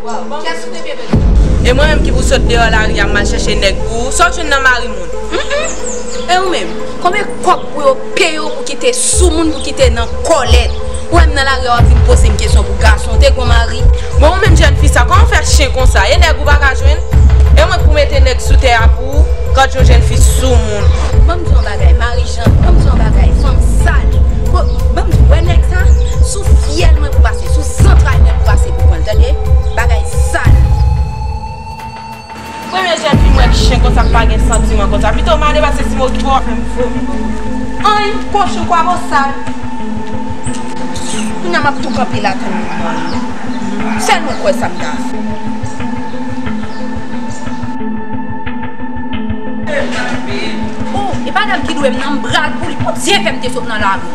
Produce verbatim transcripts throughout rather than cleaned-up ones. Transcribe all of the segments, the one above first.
Kiyès ou te vle peye? E mwen menm ki pou sot deyò lari a, m al chèche nèg pou ou? Sa w jwenn nan mari moun? Mm, mm. E ou menm? Konbyen kòb pou yo peye w pou kite soumoun, pou kite nan kòlèt? Ou wè m nan lari a, w ap vin poze m kesyon pou gason. Ou te gon mari? Bon, ou menm jèn fi sa, kòman w fè chen konsa? E nèg ou pa ka jwenn? E mwen pou mete nèg sou tè a pou ou? Gad yon jèn fi soumoun. Ban m di yon bagay, Marijàn, ban m di yon bagay, fanm sal. Ko-, ban m di, wè nèg sa, sou fyèl mwen pou pase, sou zantray mwen pou pase pou pran l, tande? Bagay sal. Premye jèn fi m wè k chen konsa, k pa gen santiman konsa. Pito m ale, paske si m okipe w ap fè m vomi. Ann, kochon, kwabo sal. Kounye a m ap tou kanpe la tann ou. Sèl mwen kwè sa m ta fè. Oh, e pa dam ki dwe m nan, m bral pou li. Bondye fè m te sot nan lari.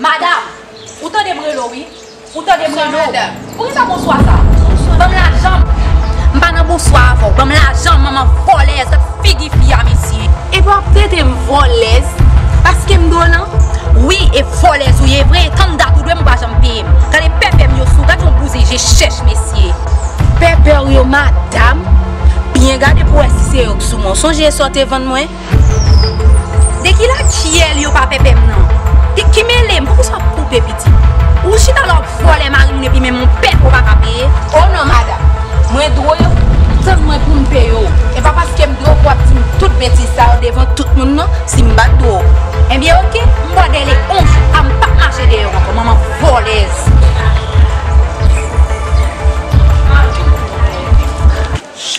Madanm, ou tande m rele w, wi. Ou tande m rele w. Bonswa, madanm. Poukisa bonswa sa? Bonswa. Ban m lajan m. M pa nan bonswa avè w. Ban m lajan m, manman vòlèz. Gad figi fi a, mesye. Epi w ap trete m vòlèz paske m dwe w lan? Wi, e vòlèz ou ye vre. Tann dat ou dwe m, ou pa janm peye m. Gade pèpè m yo sou. Gad yon bouzen je chèch, mesye. Pèpè w yo, madanm. Byen gade pou w wè si se yo k sou mwen. W sonje sa w te vann mwen? De ki lakyèl yo pa pèpè m nan? De ki mele m? Poukisa w ap koupe pitit? Ou chita la w ap vòlè mari moun epi menm yon pèp ou pa ka peye? Oh non, madanm. Mwen dwe w, tann mwen pou m peye w. E pa paske m dwe w pou w ap di m tout betiz sa yo devan tout moun non, si m pa t dwe w. Ebyen, oke, m ba w dèyè yon jou, a m p ap mache dèyè w ankò, manman vòlèz.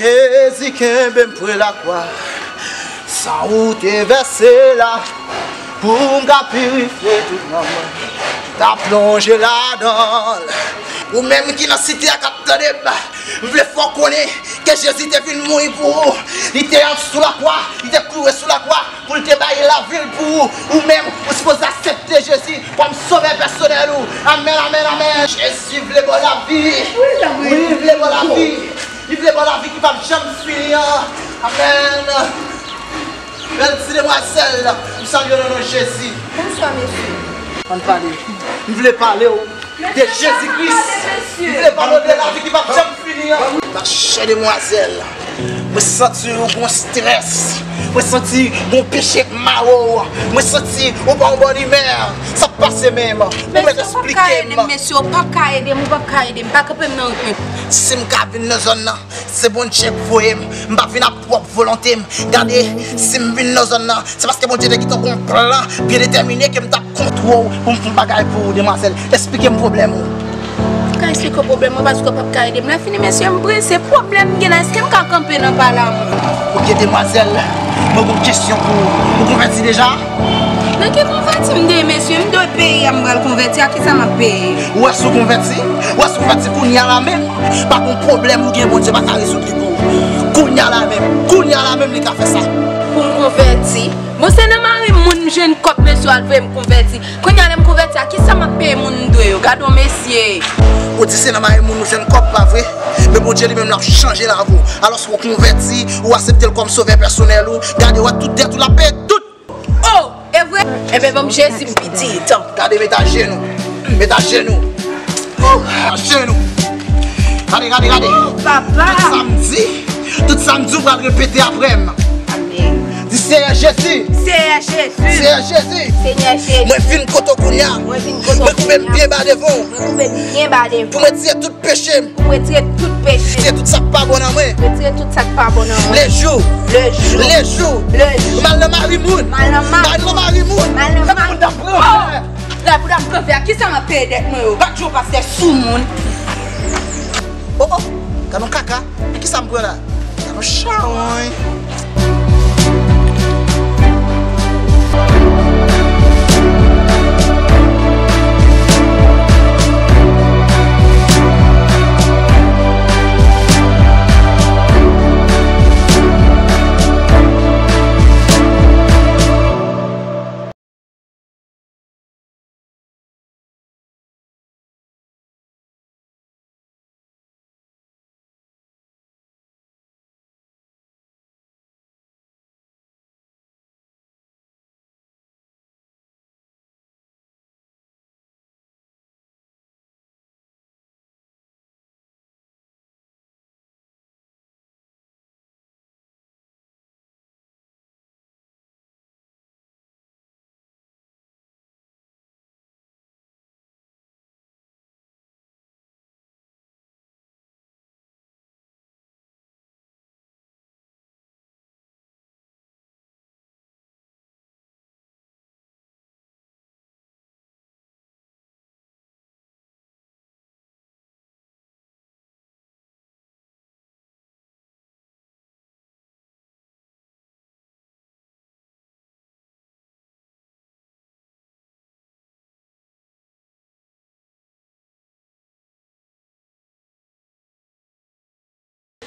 Jezi kenbe m pre lakwa, san ou te vèse la, pou m ka pirifye tout nanm mwen, m ta plonje ladan l. Ou menm ki nan site a k ap tande m, m vle fè w konnen ke Jezi te vin mouri pou ou. Li te al sou lakwa, li te kloure sou lakwa pou l te bay lavi l pou ou. Ou menm, ou sipoze aksepte Jezi kòm sovè pèsonèl ou. Amèn, amèn, amèn. Jezi vle ba w lavi. Wi, li vle ba w lavi. Li vle ba w lavi ki p ap janm fini an. Amèn. Bèl ti demwazèl, m salye w nan non Jezi. Bonswa, mesye. Ann pale. M vle pale w de Jezi Kris. M vle pale w de lavi ki p ap janm fini an. Machè demwazèl, mwen santi w gon estrès. Mwen santi gon peche k mare w. Mwen santi ou pa yon bòn imè. Sa k pase menm? Ou mèt esplike m. Mesye, w p ap ka ede m, mesye, w p ap ka ede m, w p ap ka ede m. Pa kanpe m nan wout mwen. Si m ka vin nan zòn nan, se Bondye k voye m. M pa vin ak pwòp volonte m. Gade, si m vin nan zòn nan, se paske Bondye te gentan gon plan byen detèmine ke m t ap kontwole w pou m fè yon bagay pou ou, demwazèl. Esplike m pwoblèm ou. M ka esplike w pwoblèm mwen paske w p ap ka ede m. Lè fini, mesye, m prese. Pwoblèm m gen la, èske m ka kanpe nan pale a moun? Ok, demwazèl, mwen gon kesyon pou ou. Ou konvèti deja? Nan ki konvèti m te ye, mesye? M dwe peye a, m pral konvèti. A kisa m ap peye? Ou wè si w konvèti? Ou wè si w konvèti kounye a la menm? Pa gon pwoblèm ou gen, Bondye pa ka rezoud li pou ou. Kounye a la menm, kounye a la menm li ka fè sa. Pou m konvèti? Bon, se nan mari moun m jwenn kòb, mesye al voye m konvèti. Kounye a lè m konvèti a, kisa m ap peye moun m dwe yo? Gad on mesye. Ou di se nan mari moun ou jwenn kòb, pa vre? Men Bondye li menm l ap chanje lavi w. Alòske ou konvèti, ou aksepte l kòm sovè pèsonèl ou. Gade, ou wè tout dèt ou l ap peye tout. Oh, e vre? Enben, ban m Jezi m pitit. Gade, met ajenou. Met ajenou. Oh, ajenou. Gade, gade, gade. Oh, papa. Tout sa m di, tout sa m di, ou pral repete apre m. Amèn. Di, Seyè Jezi. Seyè Jezi. Seyè Jezi. Seyè Jezi. Mwen vin kote w kounye a. Mwen vin kote w kounye a. Mwen koupe m byen ba devan w. Mwen koupe m byen ba devan w. Pou m retire tout peche m. Pou m retire tout peche. Retire tout sa k pa bon nan mwen. Retire tout sa k pa bon nan mwen. Le jou. Le jou. Le jou. Le jou. M al nan mari moun. M al nan mari moun. M al nan mari moun. M al nan mari moun. Gade moun t ap pran. Oh! Lè pou dam pran fè a, kisa m ap peye dèt mwen yo? Gad yon pastè soumoun. Oh, oh, gad yon kaka. Kisa m pran la? Gad yon chawony.